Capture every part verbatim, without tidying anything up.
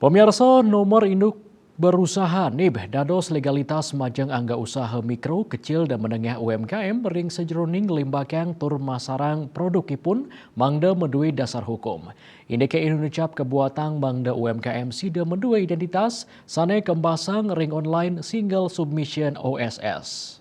Pamiarsa, nomor induk berusaha nib dados legalitas majeng angga usaha mikro, kecil, dan menengah U M K M ring sajeroning ngelimbakang tur masarang produkipun mangda madué dasar hukum. Indike inucap kabuatang mangda U M K M sida madué identitas sane kembasang ring online single submission O S S.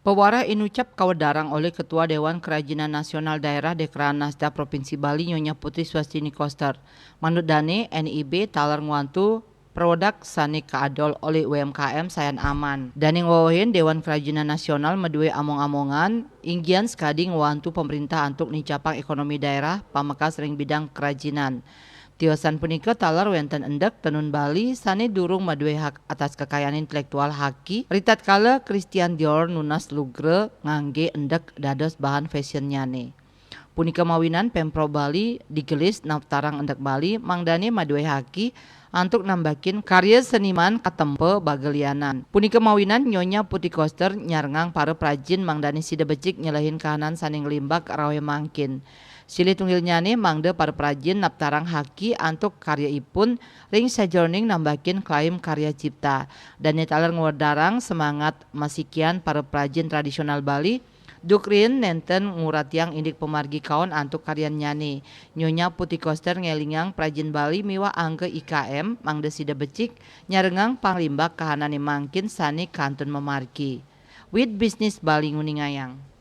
Pewareh inucap kawedarang olih Ketua Dewan Kerajinan Nasional Daerah Dekranasda Provinsi Bali Nyonya Putri Swastini Koster. Manut dane, N I B taler ngwantu produk sane kaadol olih U M K M sayan aman. Dane ngwewehin Dewan Kerajinan Nasional madué among-amongan, inggian sakadi ngwantu pemerintah antuk nincapang ekonomi daerah pamekas ring bidang kerajinan. Tiosan punika taler wenten endek tenun Bali sane durung madué hak atas kekayaan intelektual haki, ritatkala Christian Dior nunas lugra ngangge endek dados bahan fashionnyane. Punika mawinan Pemprov Bali digelis naptarang endek Bali mangdane madué haki antuk nambakin karya seniman katempa baga lianan. Punika mawinan Nyonya Putri Koster nyarengang para prajin mangdane sida becik nyelehin kahanan sane nglimbak raweh mangkin. Silih tunggilnyane mangda para prajin naptarang haki antuk karyaipun ring sajeroning nambakin klaim karya cipta. Dane taler ngwedarang semangat masikian para prajin tradisional Bali, duk riin nenten nguratiang indik pamargi kaon antuk karyannyane. Nyonya Putri Koster ngelingang prajin Bali miwah angga I K M mangda sida becik nyarengang panglimbak kahanane mangkin sane kantun mamargi. Wit Bisnis Bali nguningayang.